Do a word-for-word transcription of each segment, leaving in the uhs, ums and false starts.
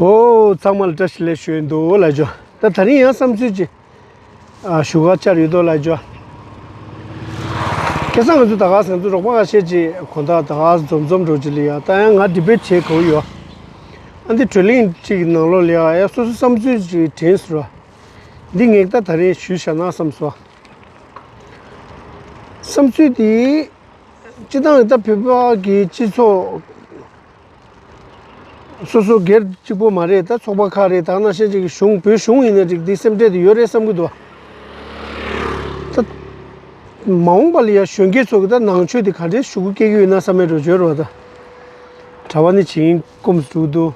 ཨོ། ཚང་མ་ལ་བཀྲ་ཤིས་བདེ་ལེགས་ཞུ་ཡིན་འདུག་ལ་ཇོ། ད་ད་རིང་ཡང་བསམ་ཚུལ་ཅིག་ཨ་ཞུ་ག་བཅར་ཡོད་དོ་ལ་ཇོ། ཁ་སང་ང་ཚོ་ད་ག་ས་ང་ཚོ་རོགས་པ་ཁ་ཤས་ཅིག་གོ་ད་ད་ག་འཛོམས་འཛོམས་འགྲོ་ཅིག་ལ་ཡ། ད་ཡང་ང་ཌི་བེཊ་བྱེད་གོ་ཡོད། ཨ་འདི་བགྲོ་གླེང་ཅིག་ནང་ལོགས་ལ་ཡ་ཡ་སོ་སོ་བསམ་ཚུལ་ཅིག་དྲན་སོང་ར། འདི་ངས་ད་ད་རིང་ཞུས་བཞག་ན་བསམ་སོང་། བསམ་ཚུལ་དེ་སྤྱི་བཏང་ད་བོད་པ་གི་སྤྱི་ཚོགས་སོ་སོ་སྒེར་གཅིག་པོ་མ་རེད། ད་ཚོགས་པ་ཁག་རེད། ད་ནང་བཞིན་ཅིག་གཞུང་བོད་གཞུང་ཡིན་ན་ཅིག་འདི་སེམས་ཁྲལ་དེ་ཡོད་རེད་བསམ་གི་འདུག་ད་མ་འོངས་པ་ལ་ཡ་གཞོན་སྐྱེས་ཚོ་གི་ད་ནང་ཆོས་དེ་ག་འདྲའི་ཤུགས་སྐྱེ་གི་ཡོད་ན་བསམ་མེད་འགྲོ་བརྗོད་རོགས། ད་གྲྭ་པ་ནི་བྱིངས་སྐོམ་སུ་འདུག་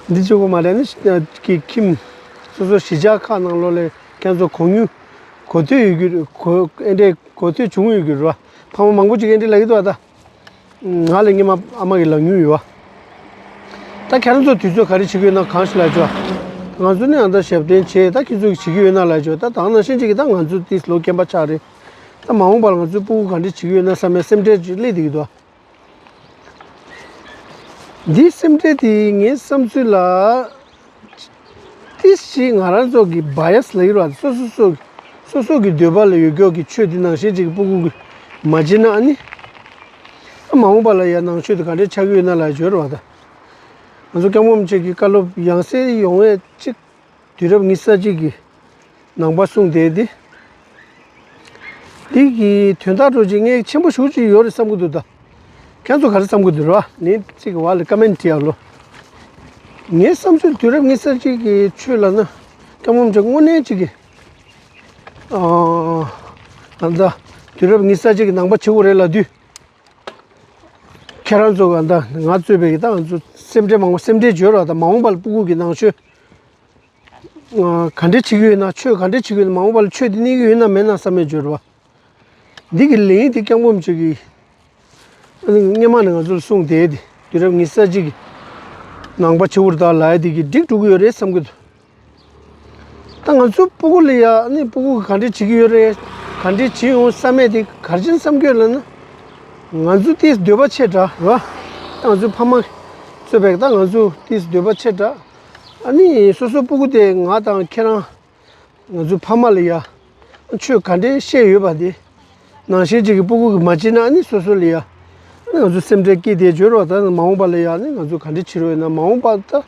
འདི་གཅིག་པོ་མ་རེད། ནི་གི་ཁྱིམ་སོ་སོ་གཞིས་ཆགས་ཁག་ནང་ལོགས་ལ་ཁྱེད་ཚོ་གོ་མྱོང་གོ་ཐོས་ཡོད་རྒྱུ་གོ་ཨེ་འདྲས་གོ་ཐོས་བྱུང་ཡོད་རྒྱུ་རེད་བ། ཕ་མ་མང་པོ་ཅིག་ཨེ་འདྲས་ལབ་ཀྱི་འདུག་བ། ད་ང་ལ་སྔོན་མ་ཨ་མ་གིས་ལབ་མྱོང་ཡོད་བ། ད་ཁྱེད་རང་ཚོ་དུས་ཚོད་ག་རེ་བྱེད་ཀྱི་ཡོད་ན་གང་ཞིག་ལབ་ཅོ། ང་ཚོ་ནི་ཨ་ད་ཞབས་བརྟན་བྱས། ད་ཁྱེད་ཚོ་གིས་བྱེད་ཀྱི་ཡོད་ན་ལབ་ཅོ། ད་ད་ནང་བཞིན་ཅིག་གིས་ད་ང་ཚོ་ཏིས་ལོ་རྒན་པ་ཆགས་རེད། ད་མ་འོངས་པར་ང་ཚོའི་སྤུ་གུ་ག་འདྲས་བྱེད་ཀྱི་ཡོད་ན་བསམ་པའི་སེམས་ཁྲལ་ཅིག་སླེབས་བསྡད་ཀྱི་འདུག་འདིའི་སེམས་ཁྲལ་དེ་ངའི་བསམ་ཚུལ་ལ། ཏིས་ཅིག་ང་རང་ཚོ་གི་བ་ཡ་སི་ལབ་ཀྱི་རེད་བ། སོ་སོ་སོ་སོ་སོ་གི་འདོད་པ་ལ་ཡོད་རྒྱུ་གི་ཆོས་འདི་ནང་བཞིན་ཅིག་སྤུ་གུ་གི་མ་བྱིན་ན་ཨ་ནི། ཨ་མ་འོངས་པ་ལ་ཡ་ནང་ཆོས་དེ་ག་འདྲས་ཆགས་ཀྱི་ཡོད་ན་ལབ་བརྗོད་རེད་བ། ད་ང་ཚོ་སྐྱབས་མགོན་རིན་པོ་ཆེ་གི་བཀའ་སློབ་ཡང་སེ་ཡོང་བའི་ཅིག་དུས་རབས་ཉི་ཤུ་རྩ་གཅིག་གི་ནང་པ་གསུངས་བསྡད་དེ། འདི་གི་དོན་དག་འགྲོ་ཅིག་ངས་ཆེན་པོ་ཞེ་པོ་ཅིག་ཡོད་རེད་བསམ་གྱི་འདུག་ད་ཁྱེད་ཚོ་ག་རེ་བསམ་གྱི་འདུག་ར། ནི་གཅིག་གི་བར་ལ་ཀ་མེན་ཊི་བྲིས་ཡ་ལོ། ངའི་བསམ་ཚུལ་དུས་རབས་ཉི་ཤུ་རྩ་གཅིག་གི་ཆོས་ལབ་ན་སྐྱབས་མགོན་རིན་པོ་ཆེ་དངོས་གནས་ཅིག་གི་ཨ་ད་དུས་རབས་ཉི་ཤུ་རྩ་གཅིག་གི་ནང་པ་བྱེད་དགོས་རེད་ལབ་དུས། ཁྱེད་རང་ཚོ་ག་ད་ང་གཙོས་པའི་གི་ད་ང་ཚོ་སེམས་ཁྲལ་མང་པོ་སེམས་ཁྲལ་བརྗོད་རོགས། ད་མ་འོངས་པ་ལ་སྤུ་གུ་གི་ནང་ཆོས་ཨ་ག་འདྲས་བྱེད་ཀྱི་ཡོད་ན། ཆོས་ག་འདྲས་བྱེད་ཀྱི་ཡོད་ན། མ་འོངས་པ་ལ་ཆོས་དེ་གནས་ཀྱི་ཡོད་ན་མེད་ན་བསམ་མེད་བརྗོད་རོགས། འདི་གི་ལན་དེ་སྐྱབས་མགོན་རིན་པོ་ཆེ་གིས་སྔོན་མ་ནས་ང་ཚོ་ལ་གསུངས་བསྡད་དེ། དུས་རབས་ཉི་ཤུ་རྩ་གཅིག་གི་ནང་པ་བྱེད་དགོས་རེད་ད་ལབ་ཡ་དེ་གི་འགྲིག་འགྲོ་གི་ཡོད་རེད་བསམ་གི་འདུག་ད་ང་ཚོ་སྤུ་གུ་ལ་ཡ་ནི་སྤུ་གུ་ག་འདྲས་བྱེད་ཀྱི་ཡོད་རེད། ག་འདྲས་བྱེད་ཡོང་བསམ་མེད་དེ་ག་རེ་བྱས་ནས་བསམ་གྱི་ཡོད་ལབ་ན། ང་ཚོ་ཏིས་འདོད་པ་ཆེ་དྲགས་རེད་བ། ད་ང་ཚོའི་ཕ་མ་གཙོས་པའི་ད་ང་ཚོ་ཏིས་འདོད་པ་ཆེ་དྲགས། ཨ་ནི་སོ་སོ་སྤུ་གུ་དེ་ང་དང་ཁྱེད་རང་ང་ཚོའི་ཕ་མ་ལ་ཡ་ཆོས་ག་འདྲས་བཤད་ཡོད་པ་དེ་ནང་བཞིན་ཅིག་གི་སྤུ་གུ་གིས་མ་བྱེད་ན་ཨ་ནི་སོ་སོ་ལ་ཡ་ཨ་ནི་ང་ཚོ་སེམས་ཁྲལ་སྐྱེས་དེ་བརྗོད་རོགས། ད་མ་འོངས་པ་ལ་ཡ་ཨ་ནི་ང་ཚོ་ག་འདྲས་བྱེད་རོགས་ཡོད་ན། མ་འོངས་པ་ད་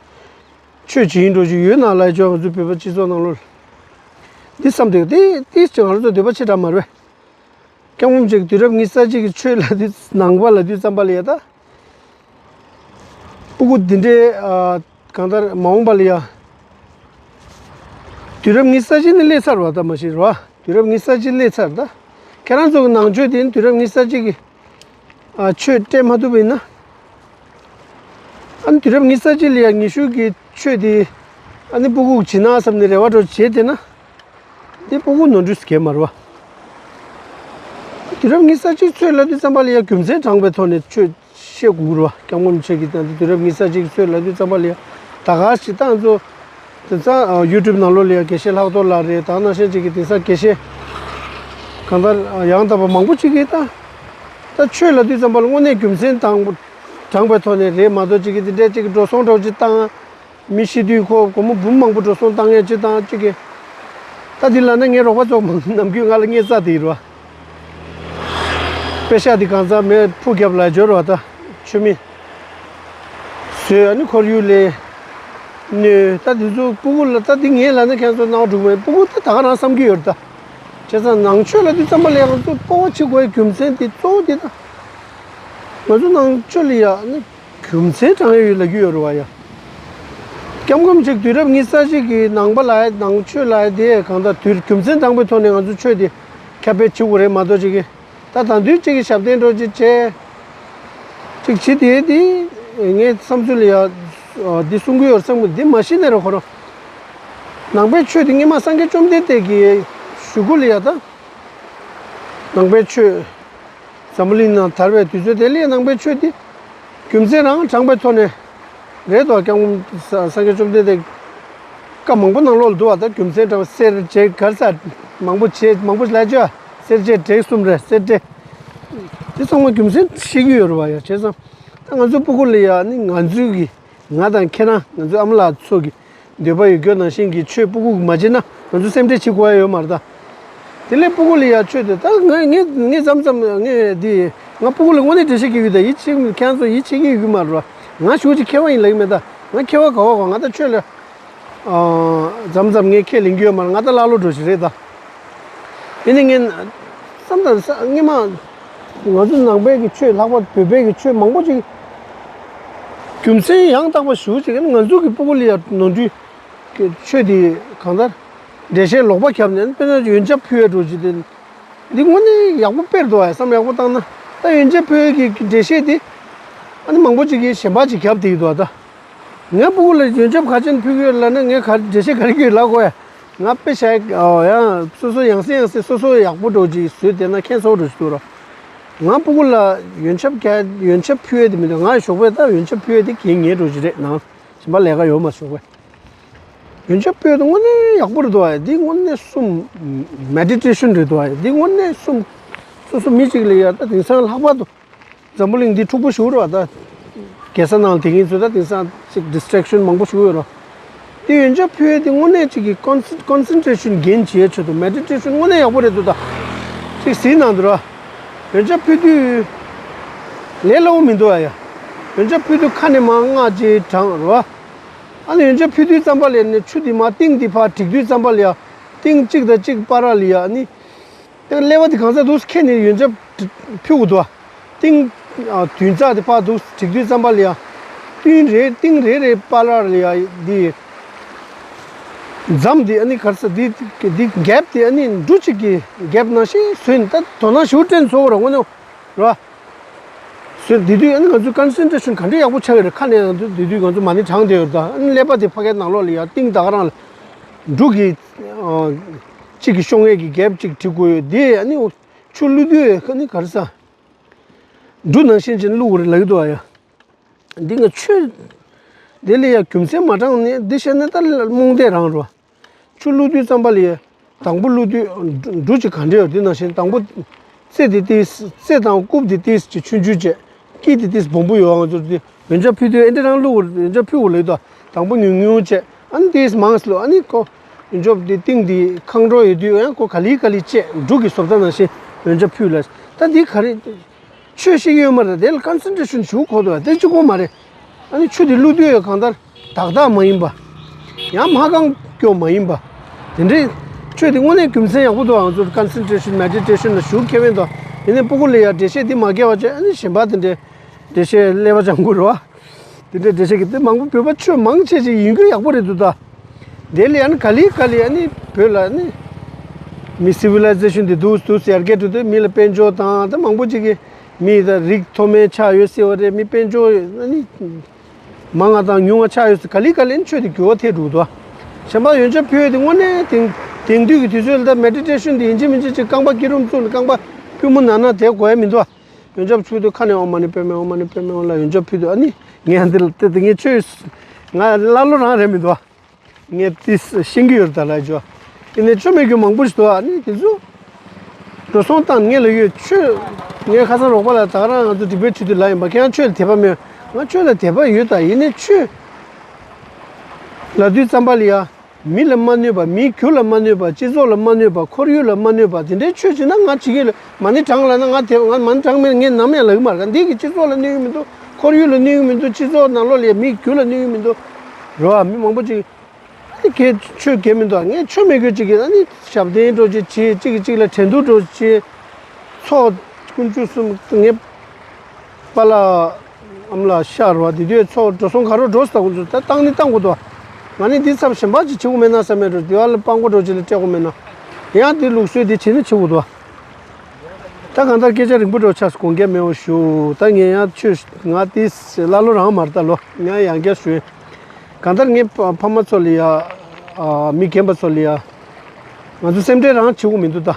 ཆོས་བྱེད་ཡིན་འགྲོ་ཅིག་ཡོད་ན་ལབ་ཅོ། ང་ཚོའི་བོད་པ་སྤྱི་ཚོགས་ནང་ལོགས་འདི་བསམ་དེ་དེ་དེ་ཅིག་ང་རང་ཚོ་འདོད་པ་ཆེ་དྲགས་མ་རེད་པས། སྐྱབས་མགོན་རིན་པོ་ཆེ་གིས་དུས་རབས་ཉི་ཤུ་རྩ་གཅིག་གི་ཆོས་ལབ་དུས་ནང་པ་ལབ་དུས་ཙམ་པ་ལ་ཡ་ད། སྤུ་གུ་འདི་འདྲའི་ཨ་གང་ལྟར་མ་འོངས་པ་ལ་ཡ། དུས་རབས་ཉི་ཤུ་རྩ་གཅིག་ནི་སླེབས་ཚར་བ་ད་མ་གཞི་རེད་བ། དུས་རབས་ཉི་ཤུ་རྩ་གཅིག་སླེབས་ཚར་ད། ཁྱེད་རང་ཚོ་གི་ནང་ཆོས་དེ་ནི་དུས་རབས་ཉི་ཤུ་རྩ་གཅིག་གི་ཨ་ཆོས་སྤྲད་མ་ཐུབ་པ་ཡིན་ན། ཨ་ནི་དུས་རབས་ཉི་ཤུ་རྩ་གཅིག་ལ་ཡ་ཉི་ཤུ་གི་ཆོས་དེ་ཨ་ནི་སྤུ་གུ་གིས་བྱིན་ན་བསམ་ནས་རེ་བ་འདྲ་བོ་བྱས་བསྡད་ན། འདི་སྤུ་གུ་ནོར་འཁྲུལ་གང་ཡང་མ་རེད་བ། དུས་རབས་ཉི་ཤུ་རྩ་གཅིག་ཆོས་ལབ་དུས་ཙམ་པ་ལ་ཡ་རྒྱུ་མཚན་དྲངས་པའི་ཐོག་ནས་ཆོས་བཤད་དགོས་རེད་བ། སྐྱབས་མགོན་རིན་པོ་ཆེ་གིས་ད་ལྟ་དུས་རབས་ཉི་ཤུ་རྩ་གཅིག་ཆོས་ལབ་དུས་ཙམ་པ་ལ་ཡ་ད་ག་ཞིག་ད་ང་ཚོ་དེང་སང་ཡུ་ཊུབ་ནང་ལོགས་ལ་ཡ་དགེ་བཤེས་ལྷག་རྡོར་ལགས་རེད། ད་ནང་བཞིན་ཅིག་གིས་དེང་སང་དགེ་བཤེས་གང་ལྟར་ཡང་དག་པ་མང་པོ་ཅིག་གིས་ད་ད་ཆོས་ལབ་དུས་ཙམ་པ་ལ་དངོས་གནས་རྒྱུ་མཚན་དྲངས་དྲངས་པའི་ཐོག་ནས་རེད་མ་གཏོགས་ཅིག་གིས་དེ་འདྲའི་ཅིག་གིས་འགྲོ་སོང་འདྲ་བོ་ཅིག་བཏང་། མི་ཤི་དུས་ཁོ་སྒོར་མོ་འབུམ་མང་པོ་འགྲོ་སོང་བཏང་ཡས་ཅིག་དང་ཅིག་གིས། ད་འདི་ལབ་ན་ངའི་རོགས་པ་ཚོ་མང་ནམ་རྒྱུན་ང་ལ་བརྙས་ཚ་དེ་རེད་བ། པེ་ཤག་འདི་གང་ཚང་མེད་ཕུག་རྒྱབ་ལ་འབྱོར་བ་ད་ཆུ་མིག་བཟོས། ཨ་ནི་ཁོར་ཡུག་ལས་གནོད། ད་འདི་ཚོ་སྤུ་གུ་ལ་ད་འདི་ངས་ལབ་ན་ཁྱེད་ཚོ་སྣང་བ་འགྲོ་གི་མེད། སྤུ་གུ་ད་ད་ག་རང་བསམ་གྱི་ཡོད་རེད་ད། བྱས་ཙང་ནང་ཆོས་ལབ་དུས་ཙམ་པ་ལ་ཡང་ང་ཚོ་སྤོབས་པ་བྱེད་དགོས་པའི་རྒྱུ་མཚན་དེ་གཙོ་བོ་དེ་ད། ང་ཚོ་ནང་ཆོས་ལ་ཡ་ནི་རྒྱུ་མཚན་དྲང་ཡ་ཡོད་ལབ་ཀྱི་ཡོད་རེད་བ་ཡ། སྐྱབས་མགོན་ཅིག་དུས་རབས་ཉི་ཤུ་རྩ་གཅིག་གི་ནང་པ་ལ་ཡ་ནང་ཆོས་ལ་ཡ་དེ་གང་ལྟར་དུས་རྒྱུ་མཚན་དྲང་པོའི་ཐོག་ནས་ང་ཚོ་ཆོས་དེ་ཁྱབ་སྤེལ་བྱེད་དགོས་རེད་མ་གཏོགས་ཅིག་གི་ད་དང་དུས་གཅིག་གི་ཞབས་བརྟན་འདྲ་བོ་ཅིག་བྱས། ཅིག་བྱེད་དེ་དེ་ངའི་བསམ་ཚུལ་ལ་ཡ་འདི་གསུང་གི་ཡོད་བསམ་གི། འདི་མ་ཤེས་ནས་རེད་ཁོ་རང་། ནང་པའི་ཆོས་དེ་སྔོན་མ་སངས་རྒྱས་བཅོམ་ལྡན་འདས་ཀྱི་གཞུག་གུ་ལ་ཡ་ད། ནང་པའི་ཆོས་འཛམ་བུ་གླིང་ནང་དར་བའི་དུས་ཚོད་དེ་ལ་ཡ་ནང་པའི་ཆོས་དེ་རྒྱུ་མཚན་རང་དྲངས་པའི་ཐོག་ནས་རེད་དོ། སྐྱབས་མགོན་ས་སངས་རྒྱས་བཅོམ་ལྡན་འདས་བཀའ་མང་པོ་ནང་ལོགས་ལ་འདུག་བ། ད་རྒྱུ་མཚན་དྲངས་གསེར་བྱེད་གར་ས་མང་པོ་བྱེད་མང་པོ་ལ་ཅོ། གསེར་བྱེད་བྲེ་གསུམ་རེད་གསེར་བྲེ། དེ་ཚང་མ་རྒྱུ་མཚན་ཤེས་ཀྱི་ཡོད་རེད་བ་ཡ། བྱས་ཙང་ད་ང་ཚོ་སྤུ་གུ་ལ་ཡ་ནི་ང་ཚོའི་གི་ ང་དང་ཁྱེད་རང་ང་ཚོའི་ཨ་མ་ལགས་ཚོ་གི་འདོད་པ་ཡོད་རྒྱུ་ནང་བཞིན་གྱི་ཆོས་སྤུ་གུ་གིས་མ་བྱས་ན་ང་ཚོ་སེམས་ཁྲལ་བྱེད་དགོས་ཡ་ཡོད་མ་རེད་ད། དེ་ལས་སྤུ་གུ་ལ་ཡ་ཆོས་དེ་ད་ངས་ངས་ངས་མཚམས་མཚམས་ངས་འདི་ང་སྤུ་གུ་ལ་དངོས་གནས་འགྲེལ་བཤད་རྒྱག་གི་ཡོད་ད། ཡིད་ཆེས་ཁྱེད་རང་ཚོ་ཡིད་ཆེས་ཀྱི་ཡོད་མ་རེད་བ། ང་ཞུ་ཅིག་མཁས་པ་ཡིན་ལབ་ཀྱི་མེད་ད། ང་མཁས་པ་ག་བ་ག་ང་ད་ཆོས་ལ་མཚམས་མཚམས་ངས་ཁས་ལེན་གྱི་ཡོད་མ་རེད། ང་ད་ཀླ་ཀློ་འགྲོ་ཞིག་རེད་ད། ཡིན་ནའི་ངས་བསམ་དང་སྔོན་མ་ང་ཚོ་ནང་པའི་གི་ཆོས་ལྷག་པར་བོད་པའི་གི་ཆོས་མང་པོ་ཅིག་རྒྱུ་མཚན་ཡང་དག་པ་ཞུ་ཅིག་ང་ཚོ་གི་སྤུ་གུ་ལ་ཡ་ནོར་འཁྲུལ་གི་ཆོས་དེ་གང་ལྟར་འགྲེལ་བཤད་ལོག་པ་བརྒྱབ་ནས་དཔེར་ན་ཡོན་ཆབ་ཕུལ་བའི་འགྲོ་ཅིག་དེ་འདི་དངོས་གནས་ཡག་པོ་དཔེར་འདུག་ཨ། བསམ་ཡག་པོ་བཏང་ན་ད་ཡོན་ཆབ་ཕུལ་བའི་གི་འགྲེལ་བཤད་དེ་ཨ་ནི་མང་པོ་ཅིག་གིས་ཞེན་པ་ཅིག་བརྒྱབ་བསྡད་ཀྱི་འདུག་ཨ། ད། ངའི་སྤུ་གུ་ལ་ཡོན་ཆབ་ག་ཅན་ཕུལ་གི་ཡོད་ལབ་ན་ངས་ག་འགྲེལ་བཤད་ག་རེ་གི་ཡོད་ལབ་དགོས་ཡ། ང་དཔེ་བཞག་ཡང་སོ་སོ་ཡང་སེ་ཡང་སེ་སོ་སོ་ཡག་པོ་འགྲོ་ཅིག་བཟོས་བསྡད་ན་ཁྱད་མཚར་པོ་འགྲོ་ཅིག་འདུག་ར། ང་སྤུ་གུ་ལ་ཡོན་ཆབ་ག་ཡོན་ཆབ་ཕུལ་ཡ་དེ་མི་འདུག་ང་ཞོགས་པ་ད་ཡོན་ཆབ་ཕུལ་ཡ་དེ་གལ་ངེས་འགྲོ་ཅིག་རེད། ནང་གཞན་པ་ལས་ཀ་ཡོད་མ་ཞོགས་པ། ཡོན་ཆབ་ཕུལ་ཡ་དེ་དངོས་གནས་ཡག་པོ་རེད་འདུག་ཨ། འདི་དངོས་གནས་གསུམ་མེ་ཌི་ཊེ་ཤན་རེད་འདུག་ཨ། འདི་དངོས་གནས་གསུམ་སོ་སོ་མི་གཅིག་ལ་ཡ་ད་དེང་སང་ལྷག་པར་དུ། འཛམ་བུ་གླིང་འདི་འཁྲུག་པོ་ཞིག་རེད་བ་ད། རྒྱལ་ས་ནང་དེ་གིན་ཚོད་ད་དེང་སང་ཅིག་ཌི་སི་ཊེག་ཤན་མང་པོ་ཞིག་ཡོད་རེད། དེ་ཡོན་ཆབ་ཕུལ་ཡས་དེ་དངོས་གནས་ཅིག་གི་ཀོན་སེན་ཀོན་སེན་ཊྲེ་ཤན་གྱིན་བྱེད་ཆེད་དུ་མེ་ཌི་ཊེ་ཤན་དངོས་གནས་ཡག་པོ་རེད་འདུག་ད། ཅིག་གཟིགས་གནང་འདུག་ར། ཡོན་ཆབ་ཕུལ་དུས་ལས་སླ་བོ་མི་འདུག་ཨ་ཡ། ཡོན་ཆབ་ཕུལ་དུས་ཁ་ནས་མར་སྔགས་ཅིག་བགྲང་རེད་བ། ཨ་ནི་ཡོན་ཆབ་ཕུལ་དུས་ཙམ་པ་ལ་ནི་ཆུ་དེ་མར་ཏིང་དེ་ཕར་བསྒྲིགས་དུས་ཙམ་པ་ལ་ཡ། ཏིང་གཅིག་དང་གཅིག་བར་ལ་ཡ་ནི། ཏེ་ཀླད་པ་དེ་གང་ཟག་འདུག་ཁྱེར་ནས་ཡོན་ཆབ་ཕུལ་དགོས་འདུག་ཨ། ཏིང་། ཨ། དུས་ཚོད་དེ་ཕར་འདུག་བསྒྲིགས་དུས་ཙམ་པ་ལ་ཡ། ཏིང་རེ་ཏིང་རེ་རེ་པ་ལ་ལ་ཡ་འདི། འཛམ་འདི་ཨ་ནི་ག་རེ་ཟེར་འདི་འདི་གེབ་དེ་ཨ་ནི་འབྲུ་གཅིག་གི་གེབ་ནང་བཞིན་བཟོས་ནས་ད་དོ་སྣང་ཞེ་པོ་སྤྲད་ཚོར་བ་ར་དངོས་གནས་ར། བཟོས་འདི་དུས་ཨ་ནི་ང་ཚོའི་ཀོན་སེན་ཊྲེ་ཤན་ག་འདྲ་ཡག་པོ་ཆགས་ཀྱི་རེད། ཁ་ནས་ང་ཚོ་འདི་དུས་ང་ཚོ་མ་ཎི་བགྲང་བསྡད་ཡོད་ད། ཨ་ནི་ཀླད་པ་དེ་ཕ་གིའི་ནང་ལོགས་ལ་ཡ་ཏིང་ད་ག་རང་ལ་འབྲུ་གི་ཨ། གཅིག་གི་ཤོང་ཡས་ཀྱི་གེབ་གཅིག་བྲིས་དགོས་ཡོད་དེ་ཨ་ནི། ཆུ་བླུགས་དུས་ཨ་ནི་ག་རེ་ཟ། འབྲུ་ནང་བཞིན་ཅན་བླུགས་རེད་ལབ་ཀྱི་འདུག་ཨ་ཡ། འདི་ང་ཆོས། དེ་ལ་ཡ་རྒྱུ་མཚན་མ་དྲངས་ནས་འདི་བཤད་ན་ད་རྨོངས་དད་རང་རེད་བ། ཆུ་བླུགས་དུས་ཙམ་པ་ལ་ཡ། དང་པོ་བླུགས་དུས་འབྲུ་གཅིག་ག་འདྲ་ཡོད་འདི་ནང་བཞིན་དང་པོ། རྩེ་དེ་ཏིས་རྩེ་དང་རྐུབ་དེ་ཏིས་ཀྱི་ཆུང་ཆུང་བྱས། དཀྱིལ་དེ་ཏིས་སྦོམ་པོ་ཡོད་ང་ཚོར་དེ། ཡོན་ཆབ་ཕུལ་དུས་ཨེ་འདྲ་རང་བླུགས་ཡོན་ཆབ་ཕུལ་དགོས་ལབ་ཀྱི་འདུག་དང་པོ་ཉུང་ཉུང་བྱས། ཨ་ནི་ཏིས་མང་སློག་ཨ་ནི་ཁོ། ཡོན་ཆབ་དེ་ཏིང་དེ་ཁེངས་འགྲོ་ཡོད་དུས་ཡང་ཁོ་ག་ལེ་ག་ལེ་བཅད་འབྲུ་གི་བཟོ་ལྟ་ནང་བཞིན་ཡོན་ཆབ་ཕུལ་ལ། ད་འདི་ག་རེ། ཆོས་ཤིག་ཡོད་མ་རེད། དེ་ལ་ཀོན་སེན་ཊྲེ་ཤན་ཞུ་དགོས་འདུག་དེ་གཅིག་པོ་མ་རེད། ཨ་ནི་ཆུ་དེ་བླུགས་དུས་ཡང་གང་ལྟར་དག་དག་མ་ཡིན་པ། ཡང་མ་གང་སྐྱོ་མ་ཡིན་པ། དེ་འདྲའི་ཆོས་དེ་དངོས་གནས་རྒྱུ་མཚན་ཡག་པོ་འདུག་ང་ཚོར་ཀོན་སེན་ཊྲེ་ཤན་མེ་ཌི་ཊེ་ཤན་ལ་ཞུགས་མཁས་པས་འདུག་ཡིན་ནའི་སྤུ་གུ་ལ་ཡ་འགྲེལ་བཤད་དེ་མ་བརྒྱབ་པ་བྱས་ཨ་ནི་གཞན་པ་དེ་འདྲའི་འགྲེལ་བཤད་ཀླད་པ་སྦྱང་དགོས་རེད་བ། དེ་འདྲའི་འགྲེལ་བཤད་ཀྱི་དེ་མང་པོ་བོད་པ་ཆོས་མང་ཆེ་ཆེ་ཡིན་རྒྱུ་ཡག་པོ་རེད་འདུག་ད། དེ་ལ་ཡང་ག་ལེ་ག་ལེ་ཨ་ནི་བོད་ལ་ཨ་ནི་མི་སི་ཝི་ལའི་ཛེ་ཤན་དེ་འདུག་འདུག་ཡར་རྒྱས་འགྲོ་དུས་མི་ལ་དཔལ་འབྱོར་དང་ད་མང་པོ་ཅིག་གིས་མི་ད་རིགས་མཐོ་དམན་ཆགས་ཡོད་ཟེར་བ་རེད། མི་དཔལ་འབྱོར་ཨ་ནི་མང་བ་དང་ཉུང་བ་ཆགས་ཡོད་ཟེར་ག་ལེ་ག་ལེ་ཨ་ནི་ཆོས་དེ་འགྱུར་བ་ཐེབས་འགྲོ་འདུག་བྱམས་པ་ཡོན་ཆབ་ཕུལ་ཡས་དེ་དངོས་གནས་དེང་དེང་དུས་ཀྱི་དུས་ཚོད་ལ་ད་མེ་ཌི་ཊེ་ཤན་དེ་ཡིན་གཅིག་མིན་གཅིག་ཅིག་རྐང་པ་སྐྱིལ་ཀྲུང་བཙུགས་ནས་རྐང་པ་པུས་མོ་ནང་ན་དེ་དགོས་ཡ་མི་འདུག་ཡོན་ཆབ་ཕུལ་དུས་ཁ་ནས་ཨོཾ་མ་ཎི་པདྨེ་ཧཱུྃ་མ་ཎི་པདྨེ་ཧཱུྃ་ལབ་ཡོན་ཆབ་ཕུལ་དུས་ཨ་ནི་ངས་འདི་ལ་དེ་དེ་ངས་ཆོས་ང་ཀླ་ཀློ་རང་རེད་མི་འདུག་ངས་དེ་ཤེས་ཀྱི་ཡོད་རེད་ད་ལབ་ཆོག་དེ་ནས་ཆོ་མེད་རྒྱུ་མང་པོ་ཞིག་འདུག་ཨ་ནི་དེ་ཚོ་འགྲོ་སོང་བཏང་ངས་ལབ་ཡོད་ཆོས་ངས་ཁ་སང་རོགས་པ་ལ་ད་ག་རང་ང་ཚོ་འགྲིག་པའི་ཆུ་དེ་ལབ་ཡིན་པ་ཁྱེད་རང་ཆོས་ལ་དད་པ་མེད་ང་ཆོས་ལ་དད་པ་ཡོད་ད་ཡིན་ནའི་ཆོས་ལབ་དུས་ཙམ་པ་ལ་ཡ། མི་ལ་མ་གནོད་པ། མིའི་རྒྱུ་ལ་མ་གནོད་པ། སྤྱི་ཚོགས་ལ་མ་གནོད་པ། ཁོར་ཡུག་ལ་མ་གནོད་པ། དེ་འདྲའི་ཆོས་བྱེད་ན་ང་བྱེད་ཀྱི་ཡོད། མ་ཎི་བགྲང་ལབ་ན་ང་དེ་ང་མ་ཎི་བགྲང་མེད་ངས་ནམ་ཡང་ལབ་ཀྱི་མ་རེད། འདི་གི་སྤྱི་ཚོགས་ལ་གནོད་ཀྱི་མི་འདུག་ཁོར་ཡུག་ལ་གནོད་ཀྱི་མི་འདུག་སྤྱི་ཚོགས་ནང་ལོགས་ལ་ཡ་མིའི་རྒྱུ་ལ་གནོད་ཀྱི་མི་འདུག་རེད་བ། མི་མང་པོ་ཅིག་ཨ་ནི་གས་ཆོས་གས་མི་འདུག་ངས་ཆོ་མེད་རྒྱུ་ཅིག་གིས་ཨ་ནི་ཞབས་བརྟན་འགྲོ་ཅིག་བྱེད། གཅིག་གིས་གཅིག་ལ་འགྲན་བསྡུར་འགྲོ་ཅིག་བྱེད། ཚོགས་དཀོན་མཆོག་གསུམ་ངས། པཱ་ལགས་ཨ་མ་ལགས་ཤར་བ་དེ་དུས་ཚོགས་འགྲོ་སོང་ག་རོ་འགྲོ་ས་དགོས་ཚུལ་ད་བཏང་ནི་བཏང་དགོས་དོ། ང་ནི་འདི་ཚབ་གཞན་པ་ཅིག་བྱེད་དགོས་མེད་ན་བསམ་མེད་འགྲོ་དེ་བ་ལ་སྤང་གོ་འགྲོ་ཅི་ལ་སྤྲད་དགོས་མེད་ན། ཡང་དེ་ལུགས་སྲོལ་དེ་བྱེད་ནི་བྱེད་དགོས་དོ། ད་གང་ལྟར་སྐད་ཆ་རིང་པོ་འགྲོ་ཆགས་སུ་དགོངས་འགལ་མེད་པ་ཞུ། ད་ངས་ཡང་ཆོས་ང་དེ་ཀླ་ཀློ་རང་མ་རེད་ད་ལོ། ངས་ཡང་བསྐྱར་ཞུ། གང་ལྟར་ངས་ཕ་མ་ཚོ་ལ་ཡ། མི་རྒན་པ་ཚོ་ལ་ཡ། ང་ཚོ་སེམས་ཁྲལ་རང་བྱེད་དགོས་མི་འདུག་ད།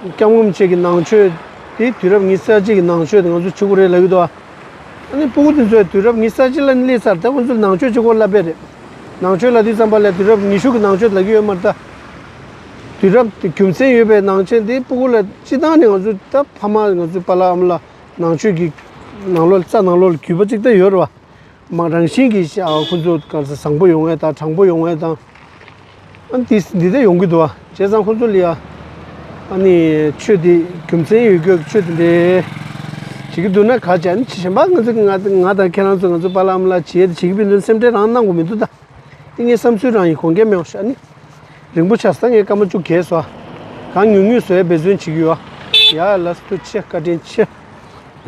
སྐྱབས་མགོན་རིན་པོ་ཆེ་གི་ནང་ཆོས་དེ་དུས་རབས་ཉི་ཤུ་རྩ་གཅིག་གི་ནང་ཆོས་དེ་ང་ཚོ་བྱེད་དགོས་རེད་ལབ་ཀྱི་འདུག་ཨ་ནི་སྤུ་གུ་དེ་ཚོས་དུས་རབས་ཉི་ཤུ་རྩ་གཅིག་ལ་སླེབས་ཚར་ད་ཁོ་ཚོས་ནང་ཆོས་བྱེད་དགོས་ལབ་པས་རེད། ནང་ཆོས་ལབ་དུས་ཙམ་པ་ལ་དུས་རབས་ཉི་ཤུ་གི་ནང་ཆོས་ལབ་ཀྱི་ཡོད་མ་རེད་ད། དུས་རབས་དེ་རྒྱུ་མཚན་ཡོད་པའི་ནང་ཆོས་དེ་སྤུ་གུ་ལ་སྤྱི་བཏང་ནས་ང་ཚོ་ད་ཕ་མ་ང་ཚོའི་པཱ་ལགས་ཨ་མ་ལགས་ནང་ཆོས་ཀྱི་ནང་ལོགས་རྩ་ནང་ལོགས་ལ་གུས་པ་གཅིག་ད་ཡོད་རེད་བ། མ་རང་བཞིན་གྱིས་ཤ་ཁོ་ཚོ་ག་ས་བཟང་པོ་ཡོང་ངེས་དང་དྲང་པོ་ཡོང་ངེས་དང་། ཨ་ནི་འདི་འདི་ལྟ་ཡོང་གི་འདུག་བ། བྱས་ཙང་ཁོ་ཚོ་ལ་ཡ་ཨ་ནི་ཆོས་འདི་རྒྱུ་མཚན་ཡོད་རྒྱུ་ཆོས་འདི་འདྲའི་བྱེད་ཀྱི་འདུག་ན་ག་བྱས། ཨ་ནི་གཞན་པ་ང་ཚོ་ང་ང་དང་ཁྱེད་རང་ཚོ་ང་ཚོ་པཱ་ལགས་ཨ་མ་ལགས་བྱེད་བྱེད་ཀྱི་ཡིན་དུས་སེམས་ཁྲལ་རང་གནང་དགོས་མི་འདུག་ད། འདི་ངའི་བསམ་ཚུལ་རང་ཡིན། དགོངས་འགལ་མེད་པ་ཞིག་ཨ་ནི། རིང་པོ་ཆགས་ས་ངས་སྐར་མ་བཅུ་བརྒལ་སོང་། གང་ཉུང་ཉུང་བཟོ་ཡ་འབད་བརྩོན་བྱེད་ཀྱི་ཡོད། ཡ་ལགས་སོ་ཐུགས་རྗེ་ཆེ། བཀའ་དྲིན་ཆེ།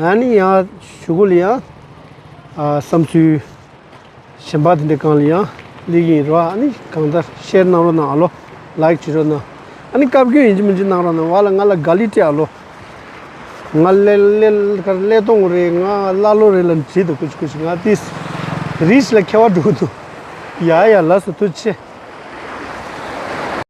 ཨ་ནི་ཡང་གཞུག་གུ་ལ་ཡང་ཨ་བསམ་ཚུལ་གཞན་པ་དེ་འདྲའི་སྒང་ལ་ཡང་སླེབས་ཀྱི་ཡིན་རོ། ཨ་ནི་གང་ལྟར་ཤེར་གནང་རོགས་གནང་ཨ་ལོ། ལའིག་བྱེད་རོགས་གནང་། ཨ་ནི་བཀའ་བཀྱོན་ཡིན་གཅིག་མིན་གཅིག་གནང་རོགས་གནང་། བ་ལ་ང་ལ་དགའ་ལི་སྤྲད་ཨ་ལོ། ང་ཀླད་ཀླད་ཀར་ཀླད་སྟོང་རེད། ང་ཀླ་ཀློ་རེད་ལབ་བྲིས་འདུག་ཀུ་ཅི་ཀུ་ཅི། ང་ཏིས་རིས་ལ་ཁྱད་པར་འགྲོ་གི་འདུག་ཡ་ཡ་ལགས་སོ་ཐུགས་རྗེ་ཆེ།